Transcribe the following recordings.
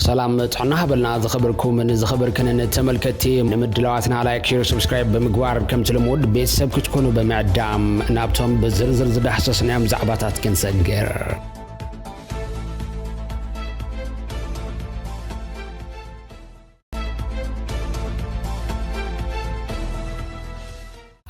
ሰላም ጥዕና ሃበልና ዝኸበርኩምን ዝኸበርክንን ተመልከትቲ። ንምድላዋትና ላይክ፣ ሼር፣ ሰብስክራይብ ብምግባር ከምቲ ልሙድ ቤተሰብ ክትኮኑ ብምዕዳም ናብቶም ብዝርዝር ዝዳህሰስናዮም ዛዕባታት ክንሰግር።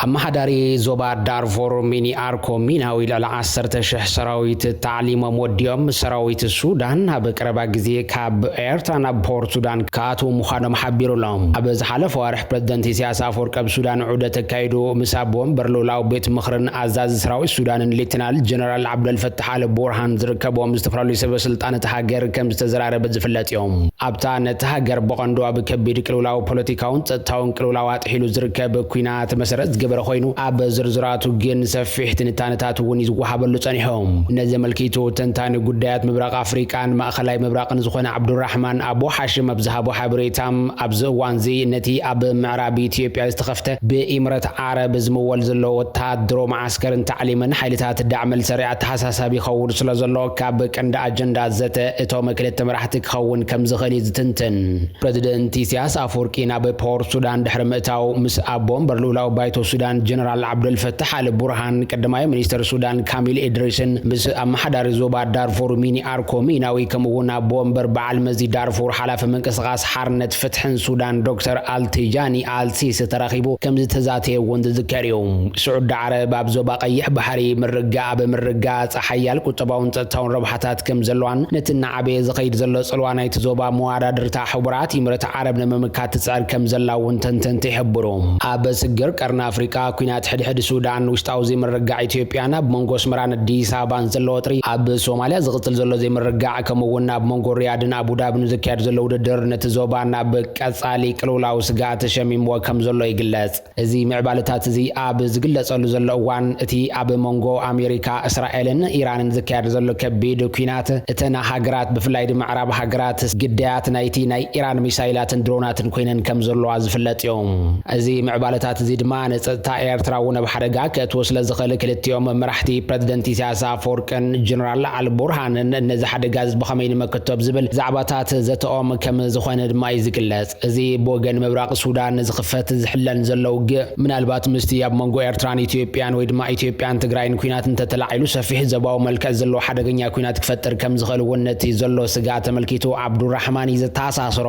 ኣመሓዳሪ ዞባ ዳርፎር ሚኒ ኣርኮ ሚናዊ ልዕሊ ዓሰርተ ሽሕ ሰራዊት ታዕሊሞም ወዲኦም። ሰራዊት ሱዳን ኣብ ቀረባ ግዜ ካብ ኤርትራ ናብ ፖርት ሱዳን ክኣትዉ ምዃኖም ሓቢሩ ኣሎ። ኣብ ዝሓለፈ ዋርሕ ፕረዚደንት ኢሳያስ ኣፈወርቂ ኣብ ሱዳን ዑደት ኣካይዱ ምስ ኣቦ ወንበር ልኡላዊ ቤት ምኽርን ኣዛዚ ሰራዊት ሱዳንን ሌተናል ጀነራል ዓብደልፈታሕ ኣል ቡርሃን ዝርከብዎም ዝተፈላለዩ ሰበ ስልጣን እታ ሃገር ከም ዝተዘራረበ ዝፍለጥ እዮም። ኣብታ ነቲ ሃገር ብቐንዱ ኣብ ከቢድ ቅልውላው ፖለቲካውን ጸጥታውን ቅልውላው ኣጥሒሉ ዝርከብ ኲናት መሰረት ዝገበረ ኮይኑ፣ ኣብ ዝርዝራቱ ግን ሰፊሕ ትንታነታት እውን ይዝወሃበሉ ጸኒሖም። ነዚ ኣመልኪቱ ተንታኒ ጉዳያት ምብራቕ ኣፍሪቃን ማእኸላይ ምብራቕን ዝኾነ ዓብዱራሕማን ኣቡ ሓሽም ኣብ ዝሃቦ ሓበሬታ፣ ኣብዚ እዋንዚ ነቲ ኣብ ምዕራብ ኢትዮጵያ ዝተኸፍተ ብኢምረት ዓረብ ዝምወል ዘሎ ወተሃደሮ መዓስከርን ታዕሊምን ሓይልታት ዳዕመል ሰሪዕ ኣተሓሳሳቢ ይኸውን ስለ ዘሎ፣ ካብ ቀንዲ ኣጀንዳ ዘተ እቶም ክልተ መራሕቲ ክኸውን ከም ዝኽእል እዩ ዝትንትን። ፕረዚደንት ኢሳያስ ኣፈወርቂ ናብ ፖርት ሱዳን ድሕሪ ምእታው፣ ምስ ኣቦ ወንበር ልኡላዊ ባይቶ ሱዳን ጀነራል ዓብደልፈታሕ ኣል ቡርሃን፣ ቀዳማይ ሚኒስተር ሱዳን ካሚል ኢድሪስን ምስ ኣመሓዳሪ ዞባ ዳርፎር ሚኒ ኣርኮ ሚናዊ፣ ከምኡ እውን ኣቦ ወንበር በዓል መዚ ዳርፎር ሓላፊ ምንቅስቓስ ሓርነት ፍትሕን ሱዳን ዶክተር ኣልቲጃኒ ኣልሲሲ ተራኺቡ ከም ዝተዛተየ እውን ዝዝከር እዩ። ስዑዲ ዓረብ ኣብ ዞባ ቀይሕ ባሕሪ ምርጋእ ኣብ ምርጋጽ ሓያል ቁጠባውን ጸጥታውን ረብሓታት ከም ዘለዋን፣ ነቲ እናዓበየ ዝኸይድ ዘሎ ጽልዋ ናይቲ ዞባ መወዳድርታ ሕቡራት ኢምረት ዓረብ ንምምካት ትጽዕር ከም ዘላ እውን ተንተንቲ ይሕብሩ። ኣብ ስግር ቀርኒ ኣፍሪቃ፣ ኲናት ሕድሕድ ሱዳን፣ ውሽጣዊ ዘይምርግጋዕ ኢትዮጵያን ኣብ መንጎ ኣስመራን ኣዲስ ኣበባን ዘሎ ወጥሪ፣ ኣብ ሶማልያ ዝቕጽል ዘሎ ዘይምርግጋዕ፣ ከምኡ እውን ኣብ መንጎ ሪያድን ኣቡዳብን ዝካየድ ዘሎ ውድድር፣ ነቲ ዞባ ናብ ቀጻሊ ቅልውላው ስግኣት ሸሚምዎ ከም ዘሎ ይግለጽ። እዚ ምዕባለታት እዚ ኣብ ዝግለጸሉ ዘሎ እዋን፣ እቲ ኣብ መንጎ ኣሜሪካ፣ እስራኤልን ኢራንን ዝካየድ ዘሎ ከቢድ ኲናት፣ እተን ሃገራት፣ ብፍላይ ድማ ምዕራብ ሃገራት፣ ግዳያት ናይቲ ናይ ኢራን ሚሳይላትን ድሮናትን ኮይነን ከም ዘለዋ ዝፍለጥ እዩ። እዚ ምዕባለታት እዚ ድማ ንጸጥታ ኤርትራ እውን ኣብ ሓደጋ ከእትዎ ስለ ዝኽእል፣ ክልቲኦም መራሕቲ፣ ፕረዚደንት ኢሳያስ ኣፈወርቅን ጀነራል ኣልቡርሃንን፣ ነዚ ሓደጋ እዚ ብኸመይ ንመክቶ ኣብ ዝብል ዛዕባታት ዘተኦም ከም ዝኾነ ድማ እዩ ዝግለጽ። እዚ ብወገን ምብራቕ ሱዳን ዝኽፈት ዝሕለን ዘሎ ውግእ፣ ምናልባት ምስቲ ኣብ መንጎ ኤርትራን ኢትዮጵያን ወይ ድማ ኢትዮጵያን ትግራይን ኲናት እንተተላዒሉ ሰፊሕ ዞባዊ መልክዕ ዘለዎ ሓደገኛ ኲናት ክፈጥር ከም ዝኽእል እውን ነቲ ዘሎ ስግኣት ተመልኪቱ ዓብዱራሕማን እዩ ዘተኣሳስሮ።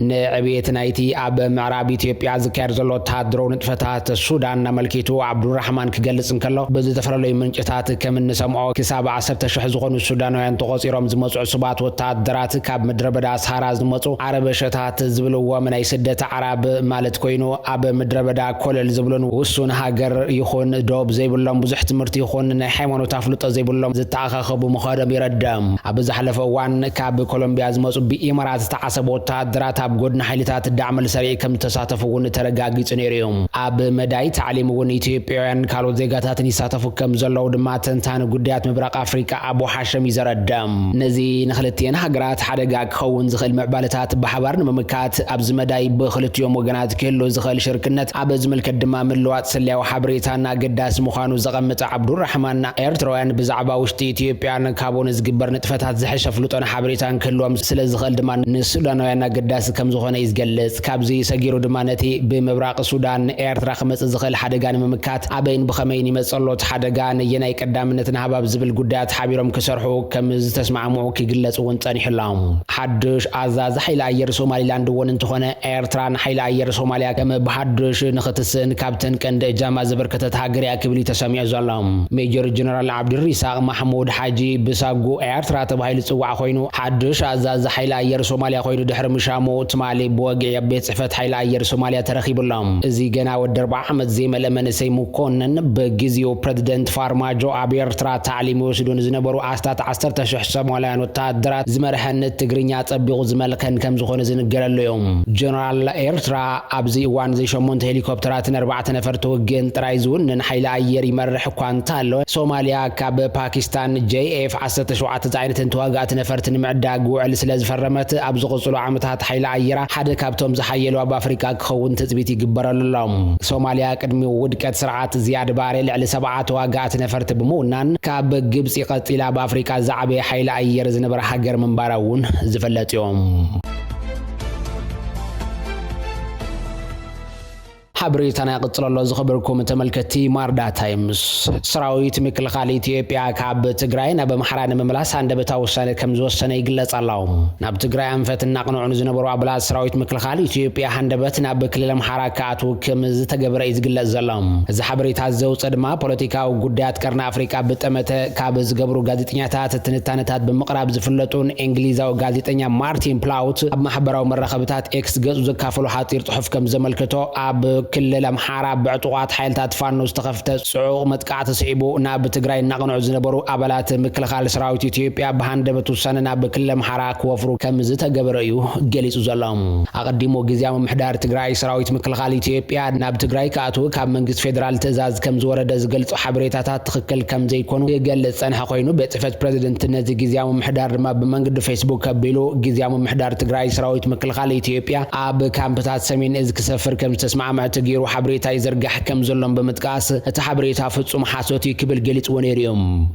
ንዕብየት ናይቲ ኣብ ምዕራብ ኢትዮጵያ ዝካየድ ዘሎ ወተሃደራዊ ንጥፈታት ሱዳን ኣመልኪቱ ዓብዱራሕማን ክገልጽ እንከሎ፣ ብዝተፈላለዩ ምንጭታት ከም እንሰምዖ ክሳብ ዓሰርተ ሽሕ ዝኾኑ ሱዳናውያን ተቖጺሮም ዝመጹ ዕሱባት ወተሃደራት ካብ ምድረ በዳ ሰሃራ ዝመጹ ዓረበሸታት ዝብልዎም ናይ ስደት ኣዕራብ ማለት ኮይኑ፣ ኣብ ምድረ በዳ ኮለል ዝብሉን ውሱን ሃገር ይኹን ዶብ ዘይብሎም፣ ብዙሕ ትምህርቲ ይኹን ናይ ሃይማኖት ኣፍልጦ ዘይብሎም ዝተኣኻኸቡ ምዃኖም ይረድእ። ኣብ ዝሓለፈ እዋን ካብ ኮሎምቢያ ዝመጹ ብኢማራት ዝተዓሰቡ ወተሃደራት ኣብ ጎድኒ ሓይልታት ዳዕመል ሰሪዕ ከም ዝተሳተፉ እውን ተረጋጊጹ ነይሩ እዩ። ኣብ መዳይ ታዕሊም እውን ኢትዮጵያውያን ካልኦት ዜጋታትን ይሳተፉ ከም ዘለዉ ድማ ተንታኒ ጉዳያት ምብራቕ ኣፍሪቃ ኣቡ ሓሸም እዩ ዘረድእ። ነዚ ንክልቲአን ሃገራት ሓደጋ ክኸውን ዝኽእል ምዕባለታት ብሓባር ንምምካት ኣብዚ መዳይ ብክልቲኦም ወገናት ክህሉ ዝኽእል ሽርክነት ኣብ ዝምልከት ድማ ምልዋጥ ስለያዊ ሓበሬታን ኣገዳሲ ምዃኑ ዘቐመጠ ዓብዱራሕማን፣ ኤርትራውያን ብዛዕባ ውሽጢ ኢትዮጵያን ካቡን ዝግበር ንጥፈታት ዝሕሸ ፍልጦን ሓበሬታን ክህልዎም ስለ ዝኽእል ድማ ንሱዳናውያን ኣገዳሲ ከም ዝኾነ እዩ ዝገልጽ። ካብዚ ሰጊሩ ድማ ነቲ ብምብራቕ ሱዳን ኤርትራ ክመጽእ ዝኽእል ሓደጋ ንምምካት ኣበይን ብኸመይን ይመጽእ ኣሎ፣ እቲ ሓደጋ ነየናይ ቀዳምነት ንሃብ ኣብ ዝብል ጉዳያት ሓቢሮም ክሰርሑ ከም ዝተስማዕምዑ ክግለጽ እውን ጸኒሑ ኣሎ። ሓድሽ ኣዛዚ ሓይሊ ኣየር ሶማሊላንድ እውን እንተኾነ፣ ኤርትራ ንሓይሊ ኣየር ሶማልያ ከም ብሓድሽ ንኽትስእን ካብተን ቀንዲ እጃማ ዘበርከተት ሃገር እያ ክብል እዩ ተሰሚዑ ዘሎ። ሜጀር ጀነራል ዓብዱሪሳቅ ማሕሙድ ሓጂ ብሳጉ ኤርትራ ተባሂሉ ዝጽዋዕ ኮይኑ፣ ሓድሽ ኣዛዚ ሓይሊ ኣየር ሶማልያ ኮይኑ ድሕሪ ምሻሙ፣ ትማሊ ብወግዒ ኣብ ቤት ጽሕፈት ሓይሊ ኣየር ሶማልያ ተረኺቡ ኣሎ። እዚ ገና ወዲ ኣርብዓ ዓመት ዘይመልአ መንእሰይ መኮንን፣ ብግዜኡ ፕረዚደንት ፋርማጆ ኣብ ኤርትራ ታዕሊም ይወስዱ ንዝነበሩ ኣስታት ዓሰርተ ሽሕ ሶማልያን ወተሃደራት ዝመርሐን ትግርኛ ጸቢቑ ዝመልከን ከም ዝኾነ ዝንገረሉ እዩ። ጀነራል ኤርትራ ኣብዚ እዋን እዚ ሸሞንተ ሄሊኮፕተራትን ኣርባዕተ ነፈርቲ ውግእን ጥራይ ዝውንን ሓይሊ ኣየር ይመርሕ እኳ እንተሃለወ፣ ሶማልያ ካብ ፓኪስታን ጄ ኤፍ ዓሰርተ ሸውዓተ ዝዓይነተን ተዋጋእቲ ነፈርቲ ንምዕዳግ ውዕል ስለ ዝፈረመት፣ ኣብ ዝቕጽሉ ዓመታት ሓይሊ ኣየራ ሓደ ካብቶም ዝሓየሉ ኣብ ኣፍሪቃ ክኸውን ትጽቢት ይግበረሉ ኣሎ። ሶማልያ ቅድሚ ውድቀት ስርዓት ዝያድ ባሬ ልዕሊ ሰብዓ ተዋጋእቲ ነፈርቲ ብምውናን፣ ካብ ግብጺ ቀጺላ ኣብ ኣፍሪቃ ዝዓበየ ሓይሊ ኣየር ዝነበራ ሃገር ምንባራ እውን ዝፍለጥ እዮም። ሓበሬታና ይቕጽል ኣሎ። ዝኸበርኩም ተመልከትቲ ማርዳ ታይምስ፣ ሰራዊት ምክልኻል ኢትዮጵያ ካብ ትግራይ ናብ ኣምሓራ ንምምላስ ሃንደበታዊ ውሳነ ከም ዝወሰነ ይግለጽ ኣሎ። ናብ ትግራይ ኣንፈት እናቕንዑ ንዝነበሩ ኣባላት ሰራዊት ምክልኻል ኢትዮጵያ ሃንደበት ናብ ክልል ኣምሓራ ክኣትዉ ከም ዝተገበረ እዩ ዝግለጽ ዘሎ። እዚ ሓበሬታ ዘውፀ ድማ ፖለቲካዊ ጉዳያት ቀርኒ ኣፍሪቃ ብጠመተ ካብ ዝገብሩ ጋዜጠኛታት ትንታነታት ብምቕራብ ዝፍለጡን እንግሊዛዊ ጋዜጠኛ ማርቲን ፕላውት ኣብ ማሕበራዊ መራኸብታት ኤክስ ገጹ ዘካፈሉ ሓጺር ጽሑፍ ከም ዘመልክቶ፣ ኣብ ክልል ኣምሓራ ብዕጡቓት ሓይልታት ፋኖ ዝተኸፍተ ጽዑቕ መጥቃዕቲ ስዒቡ ናብ ትግራይ እናቕንዑ ዝነበሩ ኣባላት ምክልኻል ሰራዊት ኢትዮጵያ ብሃንደበት ውሳነ ናብ ክልል ኣምሓራ ክወፍሩ ከም ዝተገበረ እዩ ገሊጹ ዘሎ። ኣቐዲሙ ግዝያዊ ምምሕዳር ትግራይ ሰራዊት ምክልኻል ኢትዮጵያ ናብ ትግራይ ክኣትዉ ካብ መንግስቲ ፌደራል ትእዛዝ ከም ዝወረደ ዝገልጹ ሓበሬታታት ትኽክል ከም ዘይኮኑ ይገልጽ ጸንሐ ኮይኑ፣ ቤት ጽሕፈት ፕሬዝደንት ነዚ ግዝያዊ ምምሕዳር ድማ ብመንገዲ ፌስቡክ ኣቢሉ፣ ግዝያዊ ምምሕዳር ትግራይ ሰራዊት ምክልኻል ኢትዮጵያ ኣብ ካምፕታት ሰሜን እዝ ክሰፍር ከም ዝተስማዕመዐ ተገይሩ ሓበሬታ ይዝርጋሕ ከም ዘሎን ብምጥቃስ፣ እቲ ሓበሬታ ፍጹም ሓሶት እዩ ክብል ገሊጽዎ ነይሩ እዩ።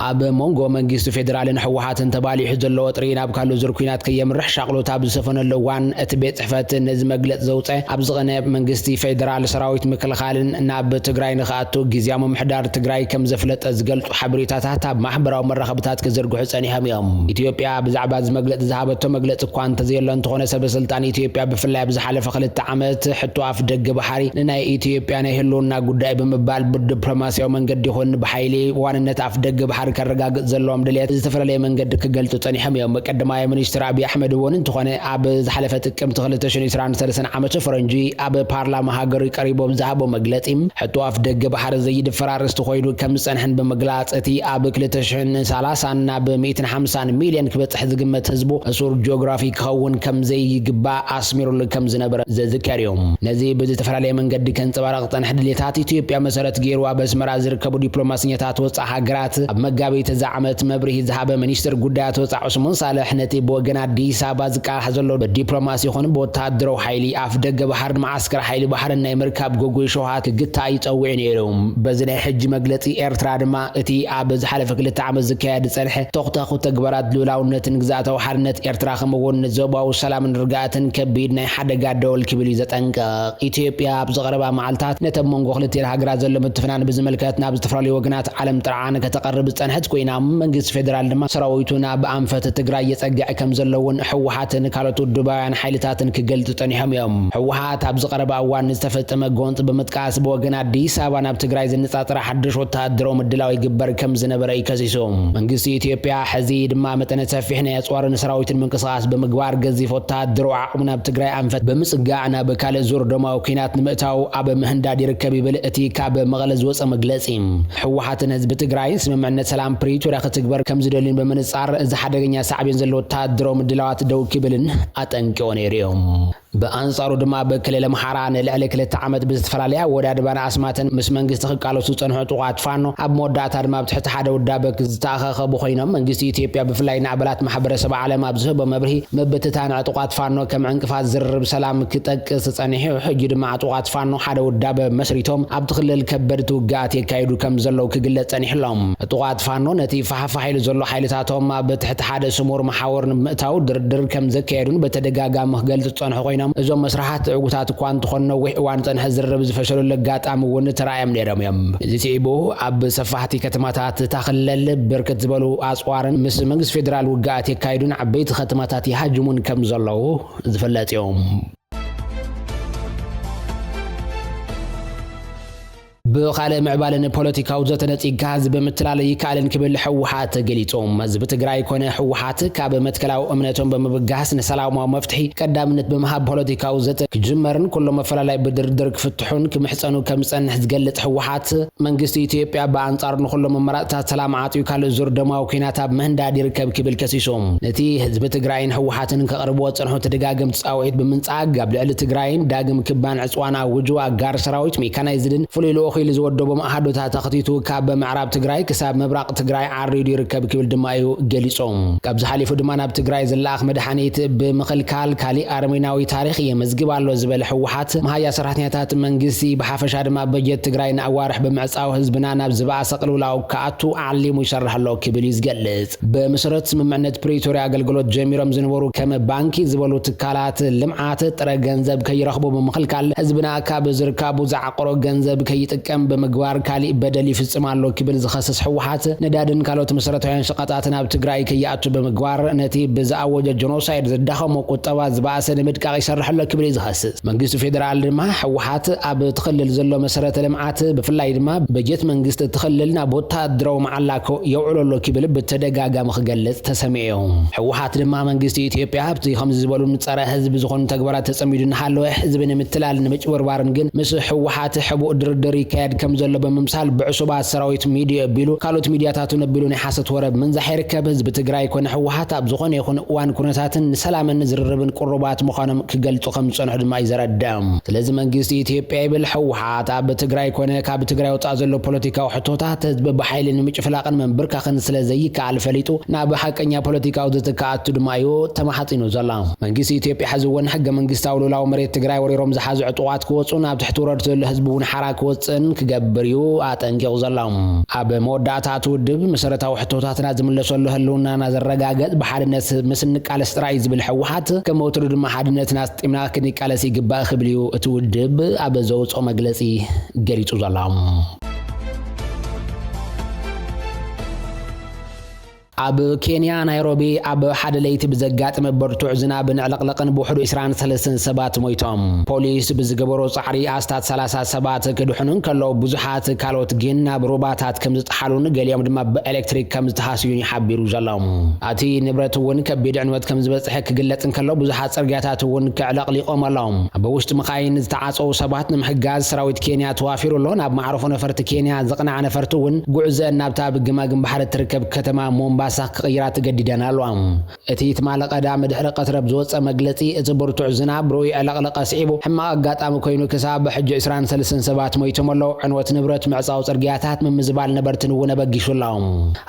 ኣብ መንጎ መንግስቲ ፌደራልን ህወሓትን ተባሊሑ ዘሎ ወጥሪ ናብ ካልእ ዙር ኲናት ከየምርሕ ሻቕሎት ኣብ ዝሰፈነሉ እዋን፣ እቲ ቤት ጽሕፈት ነዚ መግለጺ ዘውጸ፣ ኣብ ዝቐነ መንግስቲ ፌደራል ሰራዊት ምክልኻልን ናብ ትግራይ ንኽኣቱ ግዝያዊ ምምሕዳር ትግራይ ከም ዘፍለጠ ዝገልጹ ሓበሬታታት ኣብ ማሕበራዊ መራኸብታት ክዝርግሑ ጸኒሖም እዮም። ኢትዮጵያ ብዛዕባ እዚ መግለጺ ዝሃበቶ መግለጺ እኳ እንተዘየሎ፣ እንተኾነ ሰበ ስልጣን ኢትዮጵያ ብፍላይ ኣብ ዝሓለፈ ክልተ ዓመት ሕቶ ኣፍ ደገ ባሕሪ ንናይ ኢትዮጵያ ናይ ህልውና ጉዳይ ብምባል ብዲፕሎማሲያዊ መንገዲ ይኹን ብሓይሊ ዋንነት ኣፍ ደገ ባሕሪ ከረጋግጽ ዘለዎም ድልየት ዝተፈላለየ መንገዲ ክገልጹ ጸኒሖም እዮም። ቀዳማይ ሚኒስትር ኣብይ ኣሕመድ እውን እንተኾነ ኣብ ዝሓለፈ ጥቅምቲ ክልተ ሽሕን ዕስራን ሰለስተን ዓመተ ፈረንጂ ኣብ ፓርላማ ሃገሩ ቀሪቡ ኣብ ዝሃቦ መግለጺ፣ ሕቶ ኣፍ ደገ ባሕሪ ዘይድፈር ኣርእስቲ ኮይኑ ከም ዝጸንሐን ብምግላጽ፣ እቲ ኣብ ክልተ ሽሕን ሰላሳን ናብ ሚእትን ሓምሳን ሚልዮን ክበጽሕ ዝግመት ህዝቡ እሱር ጂኦግራፊ ክኸውን ከም ዘይግባእ ኣስሚሩሉ ከም ዝነበረ ዘዝከር እዩ። ነዚ ብዝተፈላለየ መንገዲ ከንጸባርቕ ዝጸንሐ ድሌታት ኢትዮጵያ መሰረት ገይሩ ኣብ ኣስመራ ዝርከቡ ዲፕሎማሰኛታት ወጻኢ ሃገራት፣ ኣብ መጋቢት እዚ ዓመት መብርሂ ዝሃበ ሚኒስትር ጉዳያት ወጻኢ ዑስማን ሳልሕ፣ ነቲ ብወገን ኣዲስ ኣበባ ዝቃላሕ ዘሎ ብዲፕሎማሲ ይኹን ብወተሃደራዊ ሓይሊ ኣፍ ደገ ባሕርን መዓስከር ሓይሊ ባሕርን ናይ ምርካብ ግጉይ ሸውሃት ክግታእ ይጸውዕ ነይሩ። በዚ ናይ ሕጂ መግለጺ ኤርትራ ድማ፣ እቲ ኣብ ዝሓለፈ ክልተ ዓመት ዝካየድ ዝጸንሐ ተኹታኹት ተግባራት ልኡላውነትን ግዝኣታዊ ሓርነት ኤርትራ፣ ከምኡ'ውን ንዞባዊ ሰላምን ርግኣትን ከቢድ ናይ ሓደጋ ደወል ክብል እዩ ዘጠንቅቕ። ኢትዮጵያ ኣብዚ ቀረባ መዓልታት ነቲ ኣብ መንጎ ክልቲኤን ሃገራት ዘሎ ምትፍናን ብዝምልከት ናብ ዝተፈላለዩ ወገናት ዓለም ጥርዓን ከተቐርብ ዝጸንሐት ኮይና፣ መንግስቲ ፌደራል ድማ ሰራዊቱ ናብ ኣንፈት ትግራይ የጸግዕ ከም ዘለውን ህወሓትን ካልኦት ውድባውያን ሓይልታትን ክገልጹ ጸኒሖም እዮም። ህወሓት ኣብዚ ቀረባ እዋን ንዝተፈጸመ ጎንጽ ብምጥቃስ፣ ብወገን ኣዲስ ኣበባ ናብ ትግራይ ዘነጻጸረ ሓድሽ ወተሃደራዊ ምድላው ይግበር ከም ዝነበረ እዩ ከሲሱ። መንግስቲ ኢትዮጵያ ሕዚ ድማ መጠነ ሰፊሕ ናይ ኣጽዋርን ሰራዊትን ምንቅስቓስ ብምግባር፣ ገዚፍ ወተሃደራዊ ዓቕሙ ናብ ትግራይ ኣንፈት ብምጽጋዕ፣ ናብ ካልእ ዙር ደማዊ ኲናት ንምእታው ኣብ ምህንዳድ ይርከብ ይብል እቲ ካብ መቐለ ዝወጸ መግለጺ። ህወሓትን ህዝቢ ትግራይን ስምምዕነት ሰላም ፕሪቶርያ ክትግበር ከም ዝደልዩን ብምንጻር፣ እዚ ሓደገኛ ሳዕቤን ዘለዎ ወተሃደራዊ ምድላዋት ደው ክብልን ኣጠንቂቑ ነይሩ እዩ። ብኣንጻሩ ድማ፣ ኣብ ክልል ኣምሓራ ንልዕሊ ክልተ ዓመት ብዝተፈላለየ ኣወዳድባን ኣስማትን ምስ መንግስቲ ክቃለሱ ዝጸንሑ ዕጡቓት ፋኖ፣ ኣብ መወዳእታ ድማ ኣብ ትሕቲ ሓደ ውዳበ ዝተኣኻኸቡ ኮይኖም፣ መንግስቲ ኢትዮጵያ ብፍላይ ንኣባላት ማሕበረሰብ ዓለም ኣብ ዝህቦ መብርሂ፣ ምብትታን ዕጡቓት ፋኖ ከም ዕንቅፋት ዝርርብ ሰላም ክጠቅስ ጸኒሑ፣ ሕጂ ድማ ዕጡቓት ፋኖ ሓደ ውዳበ መስሪቶም ኣብቲ ክልል ከበድቲ ውግኣት የካይዱ ከም ዘለዉ ክግለጽ ጸኒሑ ኣሎ። ዕጡቓት ፋኖ ነቲ ፋሕፋሕ ኢሉ ዘሎ ሓይልታቶም ኣብ ትሕቲ ሓደ ስሙር መሓውር ንምእታው ድርድር ከም ዘካየዱን በተደጋጋሚ ክገልጹ ዝጸንሑ ኮይኖም፣ እዞም መስርሓት ዕዉታት እኳ እንተኾኑ፣ ነዊሕ እዋን ዝጸንሐ ዝርርብ ዝፈሸለሉ ኣጋጣሚ እውን ተራእዮም ነይሮም እዮም። እዚ ስዒቡ፣ ኣብ ሰፋሕቲ ከተማታት እታ ክልል ብርክት ዝበሉ ኣጽዋርን ምስ መንግስቲ ፌደራል ውግኣት የካይዱን ዓበይቲ ከተማታት ይሃጅሙን ከም ዘለዉ ዝፍለጥ እዮም። ብኻልእ ምዕባለ ንፖለቲካዊ ዘተ ነጺግካ ህዝቢ ምትላል ይከኣልን ክብል ህወሓት ገሊጹ። ህዝቢ ትግራይ ኮነ ህወሓት ካብ መትከላዊ እምነቶም ብምብጋስ ንሰላማዊ መፍትሒ ቀዳምነት ብምሃብ ፖለቲካዊ ዘተ ክጅመርን ኩሎም ኣፈላላይ ብድርድር ክፍትሑን ክምሕጸኑ ከም ዝጸንሕ ዝገልጽ ህወሓት፣ መንግስቲ ኢትዮጵያ ብኣንጻሩ ንኹሎም ኣማራጽታት ሰላም ዓጽዩ ካልእ ዙር ደማዊ ኲናት ኣብ ምህንዳድ ይርከብ ክብል ከሲሱ። ነቲ ህዝቢ ትግራይን ህወሓትን ከቕርብዎ ዝጸንሑ ተደጋገምቲ ጻውዒት ብምንጻግ፣ ኣብ ልዕሊ ትግራይን ዳግም ክባን ዕጽዋን ኣውጁ፣ ኣጋር ሰራዊት፣ ሜካናይዝድን ፍሉይ ልኡኽ ኢሉ ዝወደቦም ኣሃዱታት ኣኽቲቱ ካብ ምዕራብ ትግራይ ክሳብ ምብራቕ ትግራይ ዓሪዱ ይርከብ ክብል ድማ እዩ ገሊጾም። ካብዚ ሓሊፉ ድማ ናብ ትግራይ ዝለኣኽ መድሓኒት ብምኽልካል ካሊእ ኣረሜናዊ ታሪኽ የመዝግብ ኣሎ ዝበለ ህወሓት፣ መሃያ ሰራሕተኛታት መንግስቲ ብሓፈሻ ድማ በጀት ትግራይ ንኣዋርሕ ብምዕጻው ህዝብና ናብ ዝበኣሰ ቅልውላው ክኣቱ ዓሊሙ ይሰርሕ ኣሎ ክብል እዩ ዝገልጽ። ብመሰረት ስምምዕነት ፕሪቶርያ ኣገልግሎት ጀሚሮም ዝነበሩ ከም ባንኪ ዝበሉ ትካላት ልምዓት ጥረ ገንዘብ ከይረኽቡ ብምኽልካል ህዝብና ካብ ዝርካቡ ዝዓቆሮ ገንዘብ ከይጥቀም ብምግባር ካሊእ በደል ይፍጽም ኣሎ ክብል ዝኸስስ ህወሓት፣ ነዳድን ካልኦት መሰረታውያን ሸቐጣትን ኣብ ትግራይ ከይኣቱ ብምግባር ነቲ ብዝኣወጀ ጀኖሳይድ ዝዳኸሞ ቁጠባ ዝበኣሰ ንምድቃቕ ይሰርሕ ኣሎ ክብል እዩ ዝኸስስ። መንግስቲ ፌደራል ድማ ህወሓት ኣብ እቲ ክልል ዘሎ መሰረተ ልምዓት ብፍላይ ድማ በጀት መንግስቲ እቲ ክልል ናብ ወታደራዊ መዓላኮ የውዕሎ ኣሎ ክብል ብተደጋጋሚ ክገልጽ ተሰሚዑ። ህወሓት ድማ መንግስቲ ኢትዮጵያ ኣብቲ ከምዚ ዝበሉ ንጸረ ህዝቢ ዝኾኑ ተግባራት ተጸሚዱ እናሃለወ ህዝቢ ንምትላል ንምጭብርባርን ግን ምስ ህወሓት ሕቡእ ድርድር ይካየድ ከም ዘሎ ብምምሳል ብዕሱባት ሰራዊት ሚድዮ ኣቢሉ ካልኦት ሚድያታቱ ነቢሉ ናይ ሓሰት ወረ ብምንዛሕ ይርከብ። ህዝቢ ትግራይ ኮነ ህወሓት ኣብ ዝኾነ ይኹን እዋን ኩነታትን ንሰላምን ዝርርብን ቅሩባት ምዃኖም ክገልጹ ከም ዝጸንሑ ድማ እዩ ዘረድእ። ስለዚ መንግስቲ ኢትዮጵያ ይብል ህወሓት ኣብ ትግራይ ኮነ ካብ ትግራይ ወጻእ ዘሎ ፖለቲካዊ ሕቶታት ህዝቢ ብሓይሊ ንምጭፍላቕን ምንብርካኽን ስለ ዘይከኣል ፈሊጡ ናብ ሓቀኛ ፖለቲካዊ ዝትክኣቱ ድማ እዩ ተማሓጺኑ ዘሎ። መንግስቲ ኢትዮጵያ ሕዚ እውን ሕገ መንግስታዊ ሉላዊ መሬት ትግራይ ወሪሮም ዝሓዙ ዕጡቓት ክወፁን ኣብ ትሕቲ ውረድ ዘሎ ህዝቢ እውን ሓራ ክወፅእን ክገብር እዩ ኣጠንቂቑ ዘሎ። ኣብ መወዳእታ እቲ ውድብ መሰረታዊ ሕቶታትና ዝምለሰሉ ህልውናና ዘረጋገጽ ብሓድነት ምስ እንቃለስ ጥራይ እዩ ዝብል ህወሓት ከም ወትሩ ድማ ሓድነትና ኣስጢምና ክንቃለስ ይግባእ ክብል እዩ እቲ ውድብ ኣብ ዘውፅኦ መግለፂ ገሊጹ ዘሎ። ኣብ ኬንያ ናይሮቢ ኣብ ሓደ ለይቲ ብዘጋጠመ ብርቱዕ ዝናብን ዕልቕልቕን ብውሕዱ ዕስራን ሰለስተን ሰባት ሞይቶም። ፖሊስ ብዝገበሮ ጻዕሪ ኣስታት ሰላሳ ሰባት ክድሕኑ እንከለዉ ብዙሓት ካልኦት ግን ናብ ሩባታት ከም ዝጠሓሉን ገሊኦም ድማ ብኤሌክትሪክ ከም ዝተሃስዩን ይሓቢሩ ዘሎ። እቲ ንብረት እውን ከቢድ ዕንወት ከም ዝበጽሐ ክግለጽ እንከሎ ብዙሓት ጽርግያታት እውን ክዕለቕሊቖም ኣለዉ። ኣብ ውሽጢ መኻይን ዝተዓጸዉ ሰባት ንምሕጋዝ ሰራዊት ኬንያ ተዋፊሩ ኣሎ። ናብ ማዕረፎ ነፈርቲ ኬንያ ዝቕናዕ ነፈርቲ እውን ጉዕዘ እናብታ ኣብ ግማግም ባሕሪ እትርከብ ከተማ ሞምባሳ ክቕይራ ተገዲደን ኣለዋ። እቲ ትማሊ ቀዳም ድሕሪ ቀትሪ ኣብ ዝወጸ መግለጺ፣ እቲ ብርቱዕ ዝናብ ርኡይ ዕለቕለቐ ስዒቡ ሕማቕ ኣጋጣሚ ኮይኑ ክሳብ ሕጂ ዕስራን ሰለስተን ሰባት ሞይቶም ኣለዉ። ዕንወት ንብረት፣ ምዕጻው ጽርግያታት፣ ምምዝባል ነበርትን እውን ኣበጊሱ ኣሎ።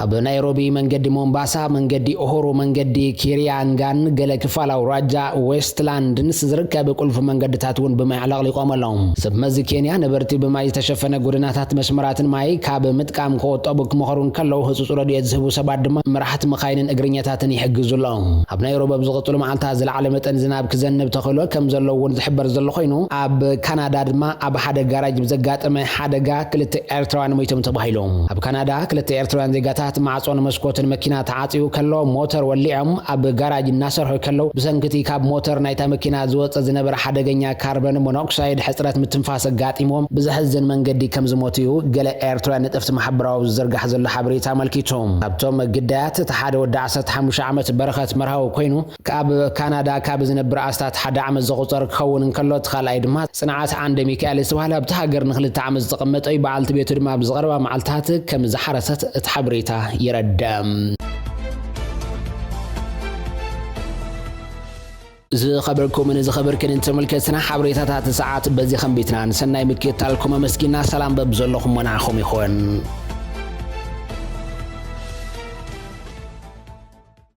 ኣብ ናይሮቢ መንገዲ ሞምባሳ፣ መንገዲ ኡሁሩ፣ መንገዲ ኪሪያንጋን ገለ ክፋል ኣውራጃ ዌስትላንድን ዝርከብ ቁልፊ መንገድታት እውን ብማይ ኣዕለቕሊቖም ኣለዉ። ሰብ መዚ ኬንያ ነበርቲ ብማይ ዝተሸፈነ ጎደናታት መስመራትን ማይ ካብ ምጥቃም ክቆጠቡ ክመኸሩ እንከለዉ፣ ህጹጽ ረድኤት ዝህቡ ሰባት ድማ መራሕቲ መኻይንን እግረኛታትን ይሕግዙ ኣለዉ። ኣብ ናይሮቢ ኣብ ዝቕጽሉ መዓልታት ዝለዓለ መጠን ዝናብ ክዘንብ ተኽእሎ ከም ዘሎ እውን ዝሕበር ዘሎ ኮይኑ፣ ኣብ ካናዳ ድማ ኣብ ሓደ ጋራጅ ብዘጋጠመ ሓደጋ ክልተ ኤርትራውያን ሞይቶም ተባሂሉ። ኣብ ካናዳ ክልተ ኤርትራውያን ዜጋታት ማዕጾን መስኮትን መኪና ተዓጽዩ ከሎ ሞተር ወሊዖም ኣብ ጋራጅ እናሰርሑ ከለዉ ብሰንኪ እቲ ካብ ሞተር ናይታ መኪና ዝወጽእ ዝነበረ ሓደገኛ ካርበን ሞኖክሳይድ ሕጽረት ምትንፋስ ኣጋጢምዎም ብዘሕዝን መንገዲ ከም ዝሞቱ እዩ ገለ ኤርትራውያን ንጥፍቲ ማሕበራዊ ዝዝርጋሕ ዘሎ ሓበሬታ ኣመልኪቱ። ካብቶም ግዳያት እቲ ሓደ ወዲ ዓሰርተ ሓሙሽተ ዓመት በረኸት መርሃዊ ኮይኑ ካብ ካናዳ ካብ ዝነብር ኣስታት ሓደ ዓመት ዘቑጸር ክኸውን እንከሎ እቲ ካልኣይ ድማ ጽንዓት ዓንደ ሚካኤል ዝተባህለ ኣብቲ ሃገር ንክልተ ዓመት ዝተቐመጠ እዩ። በዓልቲ ቤቱ ድማ ኣብ ዝቐረባ መዓልታት ከም ዝሓረሰት እቲ ሓበሬታ የረድእ። ዝኸበርኩምን ዝኸበርክንን ተመልከትና ሓበሬታታት ሰዓት በዚ ከንቢትና ንሰናይ ምክትታልኩም ኣመስጊና ሰላም በብዘለኹም መናኹም ይኹን።